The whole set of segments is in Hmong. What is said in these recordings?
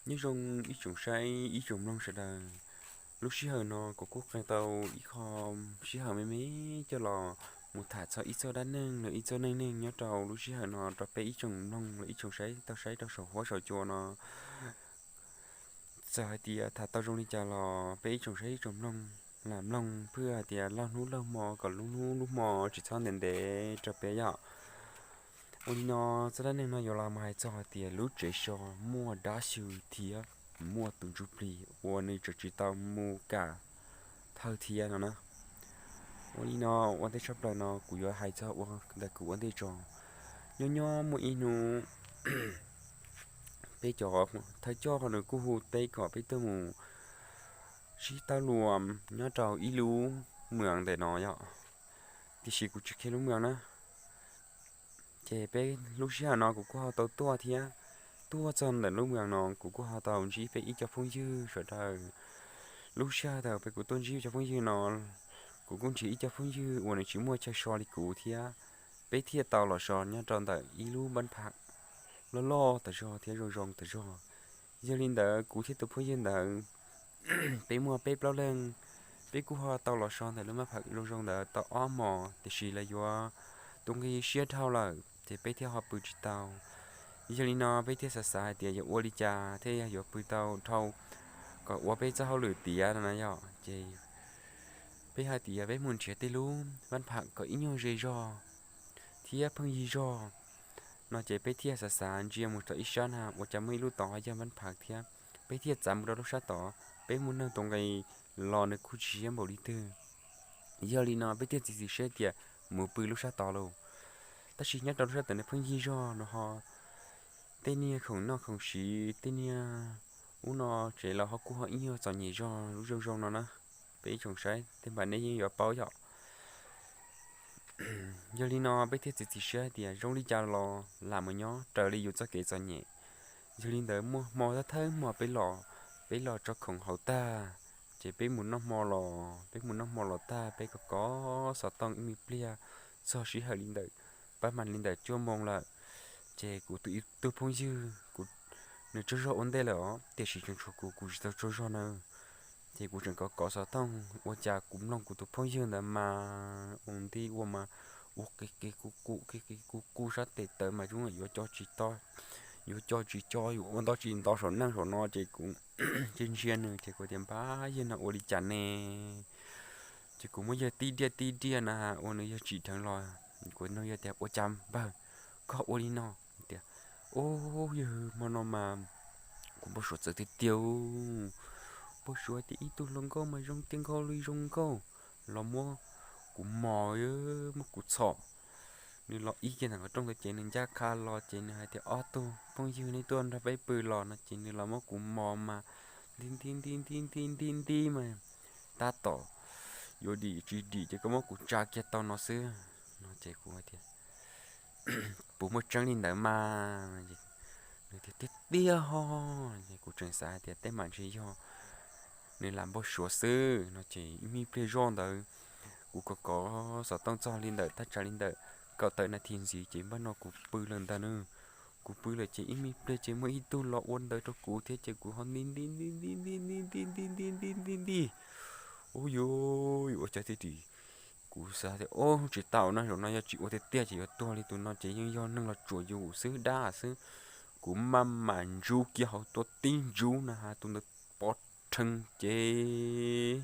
Nyob zoo ib tsoom saib ib tsoom mloog sawv daws. Lub sij hawm no kuv kuj qee tau ib qho sij hawm me me coj los mus tham txog ib txoj dab neeg los ib txoj neej neeg nyob rau lub sij hawm no rau peb ib tsoom mloog los ib tsoom saib tau saib rau saum huab saum cua no. Txawm hais tias tham tau zoo li cas los peb ib tsoom saib ib tsoom mloog lam mloog phwj hais tias laug hnub laug hmo kom lub hnub lub hmo tsis txhob ntev ntev rau peb yom. Ua li no, txoj dab neeg no yuav los mus hais txog hais tias lub tsev so muaj dab xyw thiab muaj tus ntsuj plig uas nws tseem tsis tau mus kam thawj thiab no na. Ua li no, ua ntej tshaj plaws no kuv yuav hais txog ua ntawm kuv ua ntej tso. Nyob nyob muaj ib hnub peb cov thawj coj nws kuj hu teb kom peb tuaj mus sib tau luam nyob rau ib lub mws ntawm no yom. Tiam sis kuv tsis qhia lub mws na. Ces peb lub sij hawm no kuv kuj ho tau tuaj thiab. Tuaj txog ntawm lub mws no kuv kuj ho tau ntsib peb ib co phooj ywg sawv daws. Lub sij hawm thaum peb kuv tuaj ntsib cov phooj ywg no, kuv kuj nrhiav ib co phooj ywg uas nws tsis muaj chaw so li kuv thiab. Peb thiaj tau los so nyob rau ntawm ib lub npab pham loj loj tas zog thiab zoo zoo tas zog. Yog li ntawd kuv thiab tus phooj ywg ntawd peb muaj peb plaub leeg, peb kuj ho tau los so ntawm lub npab pham zoo zoo ntawd tau ob hmos, tiam sis lawv yuav tus nqi siab dhau lawm ces peb thiaj ho pw tsis tau. Yog li no peb thiaj xav xav hais tias yuav ua li cas thiaj yuav pw tau dhau kom ua peb txoj hauj lwm tiav no na yom. Ces peb hais tias peb mus nrhiav tej lub npab pham kom ib nyuag ze zog thiab pheej yig zog no ces peb thiaj xav xav ntsia mus rau ib sab na ua cas muaj ib lub tod ho yog npab pham thiab. Peb thiaj txav mus rau lub sab tod, peb mus nug tus nqi los nws kuj tsis siab npaum li twg. Yog li no peb thiaj txiav txim siab tias mus pw lub sab tod lauj. Tab sis nyob rau lub sab tod nws pheej yig zog no ho tej niag khoom noj khoom siv tej niag ub no tsev los ho kuj ho ib nyuag txom nyem zog lub zoo zoo no na. Peb ib tsoom saib tej npam nej yeej yuav paub yom. Yog li no peb thiaj txiav txim siab hais tias zoo li cas los lam mus nyob raws li yus txoj kev txom nyem. Yog li ntawd muaj hmo thawj thawj hmo peb los, peb los tso khoom haus tag, ces peb mus noj hmo los, peb mus noj hmo los tag peb kov kov xov tooj ib me pliag, txog sij hawm li ntawm pab mas li ntawm cuaj moo lawm. Ces kuv tus ib tug phooj ywg kuv, nws tsaug zog ua ntej lawm os, tiam sis tseem tshuav kuv, kuv tsis tau tsaug zog na. Ces kuv tseem kov kov xov tooj ua cas kuv mloog kuv tus phooj ywg ntawd mas ua nti ua mas ua qi qi kuj kuj qi qi kuj kuj sab tes taw mas zoo yuav co tsis to, yuav co tsis co, yuav ua nto tsis nto saum neej saum no ces kuv ntsia ntsia nws ces kuv tias npab yawg no ua li cas ne. Ces kuv muab yawg tib diaj tib diaj na ua nws yawg tsim dheev los, kuv nug yawg tias ua cas npawg, koj ua li no? Tias ub yawg, hmo no mas kuv npau suav txawv tiag tiag, npau suav tias ib tug hluas nkauj mas zoo tiag nkauj li zoo nkauj los muab kuv mos, muab kuv txhom. Nws los ib kiag ntawm qhov rooj ntawd ces nws ncaj qha los ces nws hais tias ob tug phooj ywg nej tuaj nrog peb pw los no ces nws los muab kuv mos mas nti nti nti nti nti nti nti mas tab tom yuav dim tsis dim ces koj muab kuv tsa kiag tau no xwb no ces kuv hais tias puas muaj tseeb li ntawd mas? Nws tias tiag tiag ho. Kuv tseem xav hais tias tej mam ntshe yog nws lam npau suav xwb no ces ib me pliag zoj ntawd kuv kov kov xov tooj txog li ntawm thaj tsam li ntawm kaum tawm nas this ntxiv ces npaj no kuv pw lawm ntag na. Kuv pw lawm ces ib me pliag ces muaj ib tug los ua ntawd rau kuv thiab ces kuv ho nti nti nti nti nti nti nti nti nti nti nti nti. Ub yuv, yuav ua cas thiaj dim. Kuv xav tias ub tsis tau no, zaum no yog tsis ua tiag tiag ces yuav tuag li, tus no ces yeej yog neeg los tsuam yus xwb dab xwb. Kuv maj mam ntsub kiag hauv tua tib ntsub na has tus ntawd pov rhees ces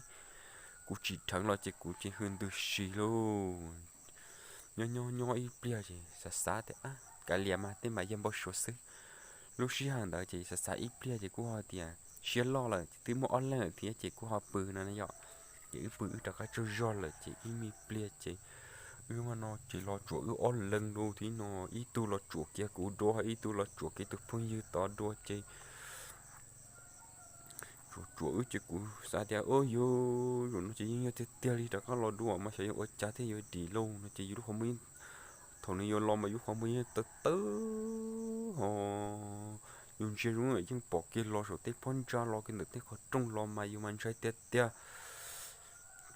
kuv tsim dheev los ces kuv ces hws ntws si lauj. Nyob nyob nyob ib pliag ces xav xav tias kav liam mas tej mam yog npau suav xwb. Lub sij hawm ntawd ces xav xav ib pliag ces kuj ho tias siab loj lawm twb muaj ob leeg lawm thiab ces kuj ho pw no na yom. Ces wb pw wb rov qab tsaug zog lawm ces ib me pliag ces wb mas no ces los tsuam wb ob leeg dua thiab no, ib tug los tsuam kiag kuv dua, ib tug los tsuam kiag tus phooj ywg tod dua ces tsuam tsuam wb ces kuv xav tias ub yuv, zaum no ces yeej yog tiag tiag li, rov qab los dua mas xyov yuav ua cas thiaj yuav dim lauj no ces yus lub qhov muag yeej, thaum nws yuav los mas yus qhov muag yeej tawv tawv ho yus ntsia zoo yeej pom kiag los saum tej phab ntsa los kiag ntawm tej qhov rooj los mas yus mas ntshai tiag tiag.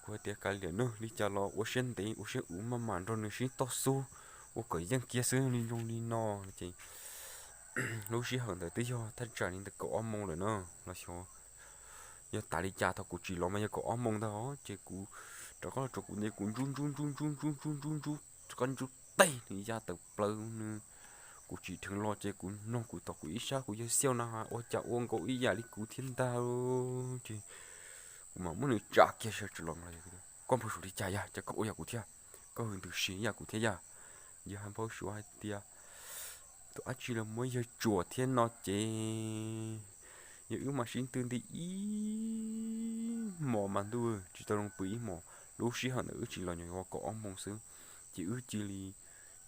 Kuv hais tias kav liam nawb, li cas los ua siab ntev ua siab uv maj mam nrog nws sib toj xub ua kom yeej kiag xwb li zoo li no ces lub sij hawm ntawd twb yog thaj tsam li ntawm kaum ob moos lawm na, los xyov yog tas li cas, thaum kuv tsim los mas yog kaum ob moos ntag os. Ces kuv rov qab los tsuas kuv ntev kuv ntsub ntsub ntsub ntsub ntsub ntsub ntsub ntsub, rov qab ntsub teg nws ya tawm plaws nws. Kuv tsim dheev los ces kuv mloog kuv tom kuv ib sab kuv yawg Xiauj no ua cas ua nkaus ib yam li kuv thiab ntag. Ces kuv mam muab nws tsa kiag sawv tsees los, koj npau suav li cas yag, cas koj ua yam kuv thiab, koj hwm ntws si yam kuv thiab yag. Yawg hais npau suav hais tias tus dab tsi los muab yawg tsuam thiab no ces yog wb mam sib tw nti ib hmos mas ntuj tsis tau zoo pw ib hmos. Lub sij hawm ntawd wb tsim los nyuam qhuav kaum ob moos xwb, ces wb cia li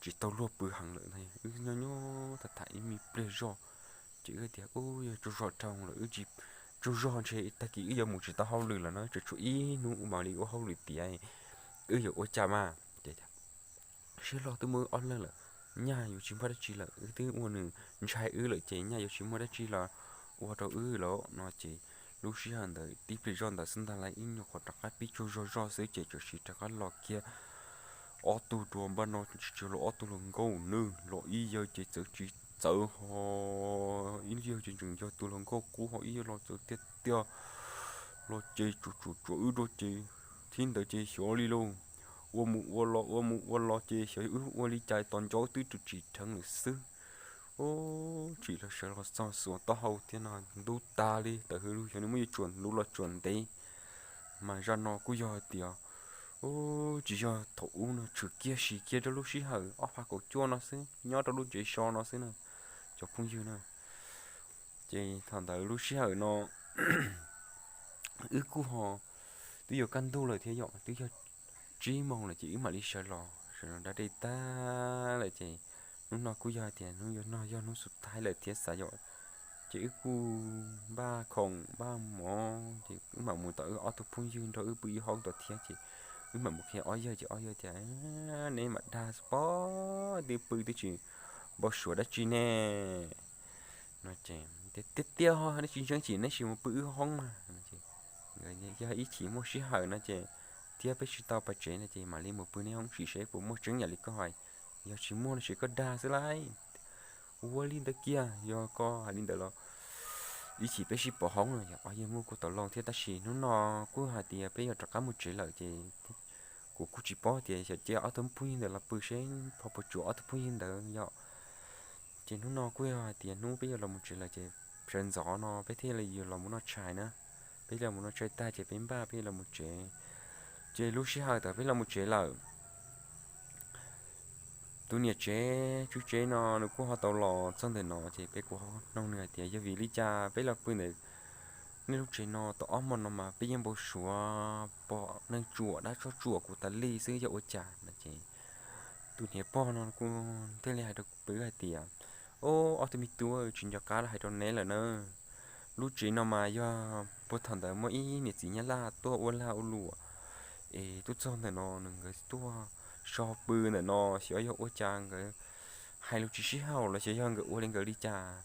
tsis tau luag pw heev lawm, wb nyob nyob tham tham ib me pliag zog, ces wb tias ub yog tsaug zog dhau lawm, wb tsis tsaug zog ntshe tag kis wb yuav mus tsis tau hauj lwm lawm na, tseem tshuav ib hnub mam li ua hauj lwm tiav, wb yuav ua cas mas. Ces siab loj twb muaj wb ob leeg lawm, nyaj yuav tsis muaj dab tsi lawm, wb twb ua nws ntshai wb lawm ces nyaj yuav tsis muaj dab tsi los ua rau wb lawm no ces lub sij hawm ntawd tib pliag zoj ntawd xwb ntag lauj, ib nyuag qhuav rov qab pib tsaug zog zog xwb ces txawm sim rov qab los kiag ob tug dua npaj no, tsis tsis los ob tug hluas nkauj nws los ib yawg ces txawv tsis txawv ho ib yawg ces tseem yog tus hluas nkauj qub ho ib yawg los txawv tiag tiag. Los ces tsuas tsuas tsuas wb dua ces thib ntawd ces xyov li lauj, ua mus ua los ua mus ua los ces xyov wb ua li cas tos nco twb tsis dheev lawm xwb. Ub, tsim los sawv los txog xuas taub hau thiab no ntub tag li, tawm hws lug xyov nws muab yuav tsuam ntub los tsuam ntev. Mas zaj no kuj yog hais tias, ub, tsis yog thaum ub no, tshwm kiag siv kiag rau lub sij hawm ob phav kaum cuaj no xwb, nyob rau lub tsev so no xwb na, cov phooj ywg na. Ces thaum ntawd lub sij hawm no wb kuj ho twb yuav kaj ntug lawm thiab yom, twb yog tsib moos lawm ces wb mam li sawv los, sawv los da dej tag lawm ces hnub no kuj yog hais tias hnub yuav no yog hnub xub thawj lawm thiab xav yom. Ces wb kuj npaj khoom npaj mov ces wb mam mus tom wb ob tug phooj ywg nrog wb pw ib hoob tom thiab ces wb mam mus qhia ob yawg ces ob yawg tias, neb mam dag xwb pob, twb pw twb tsis npau suav dab tsi ne. No ces tias, tiag tiag ho dab tsi ntseeg ces neb sim mus pw wb hoob mas. Yog ib chim muaj sij hawm no ces thiab peb tsis tau pais tsev no ces mam li mus pw neb hoob sim seb puas muaj tseeb yam li koj hais. Yog tsis muaj no ces koj dag xwb lauj. Ua li ntawd kiag, yog koj hais li ntawd los ib chim peb sib pom hoob no. Yog ob yawg muaj kuj tau loo thiab tab sis hnub no kuj hais tias peb yuav rov qab mus tsev lawm ces kuv kuj tsis paub tias xyov cia ob tug phooj ywg ntawd los pw seb ho puas tsuam ob tug phooj ywg ntawd yom. Ces hnub no kuj yog hais tias hnub peb yuav los mus tsev lawm ces sawv ntxov no peb thiaj li yuav los mus noj tshais na. Peb los mus noj tshais tag ces peb npaj peb los mus tsev. Ces lub sij hawm thaum peb los mus tsev lawm, tus niam tsev tswv tsev no nws kuj ho tau los txog ntawm no ces peb kuj ho noog nws hais tias yog vim li cas peb los pw ntawm nej lub tsev no tau ob hmo no mas peb yeej npau suav pom neeg tsuam dab tsog tsuam kuv tas li xwb yog ua cas no ces tus niam pog no kuj thiaj li hais rau peb hais tias, o, ob tug me tub, tsis nco qab los hais rau neb lawm na. Lub tsev no mas yog puag thaum ntawd muaj ib niam txiv nyab laj tuaj ua lag ua luam es tuaj txog ntawm no nws nkawd tuaj so pw ntawm no, xyov yog ua cas nkawd hais lus tsis sib haum los xyov yog nkawd ua li nkawd li cas,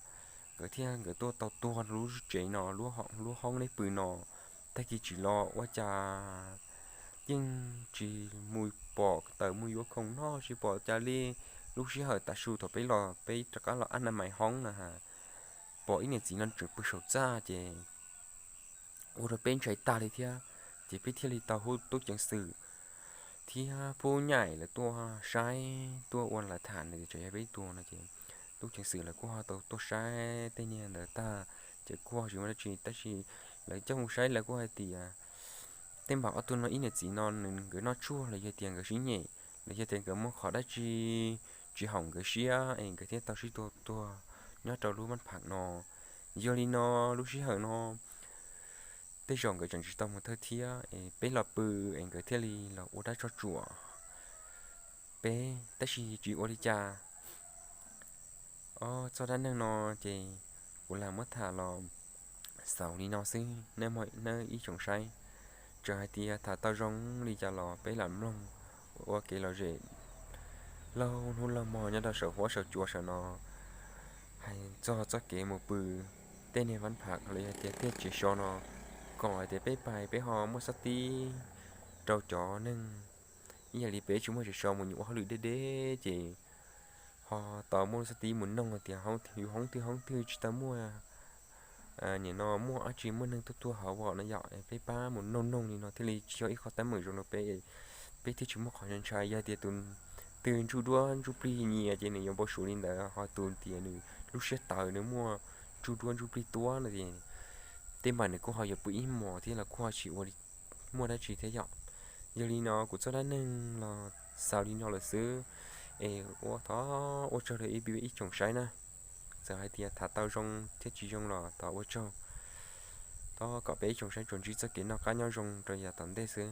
nkawd thiaj nkawd tuaj tau tuag lub tsev no, lub hoob neb pw no. Tag kis tsis los ua cas yeej tsis mus pom tawm mus yuav khoom noj, tsis pom cas li. Lub sij hawm tav su thaum peb los peb rov qab los ab na mais hoob na has, pom ib niam txiv no tseem pw saum txaj ces ua rau peb ntshai tag li thiab. Ces peb thiaj li tau hu tub ceev xwm thiab phub nyaim lawv tuaj saib tuaj ua lawv tham nws tseem yog peb tuag no ces tub ceev xwm lawv kuj ho tau tuaj saib tej niag ntawd tag ces kuj ho tsis muaj dab tsi tab sis lawv coj mus saib lawv kuj hais tias tej npam ob tug no ib niam txiv no nws nkawd noj tshuaj los yog tias nkawd sib nyem los yog tias nkawd muaj qhov dab tsi tsis haum nkawd siab es nkawd thiaj tau sib tua tuag nyob rau lub mab phav no. Yog li no lub sij hawm no tej zaum nkawd tseem tsis tau mus thawj thiab es peb los pw es nkawd thiaj li los ua dab tsog tsuam peb tab sis tsis ua li cas. Ob txoj dab neeg no ces kuv lam muab tham los xaus li no xwb nawb ib tsoom saib. Txawm hais tias tham tau zoo li cas los peb lam mloog ua kev lom zem laug hnub laug hmo nyob rau saum huab saum cua saum no hais txog txoj kev mus pw tej niag mab phav los yog tias tej tsev so no kom hais tias peb pais peb ho muaj xob tib rau cov neeg ib yam li peb tsis muaj tsev so mus nyuam ua hauj lwm deb deb ces Ho tau muaj lub xov tooj mus noog tias yus hoob twg hoob twg tsis tau muaj, nim no muaj dab tsi muaj neeg tuaj tuaj hauv os no yom, peb pab mus noog noog li no thiaj li tsis yog ib qho teeb meem zoo rau peb, peb thiaj tsis muaj qhov ntshai. Yog tias tus twg ntsuj duab ntsuj plig nyias ces nws yuav npau suav li ntawd, ho tus tias nws lub siab tawv nws muaj ntsuj duab ntsuj plig tuab no ces tej zaum nws kuj ho yuav pw ib hmos thiab los kuj ho tsis ua muaj dab tsi thiab yom. Yog li no kuv txoj dab neeg los xaus li no lawm xwb, es ua thov ua tsaug rau ib tsoom saib na. Txawm hais tias tham tau zoo thiab tsis zoo los thov ua tsaug, thov kom peb ib tsoom saib tsuas ntsib txoj kev noj qab nyob zoo rau yav tom ntej xwb.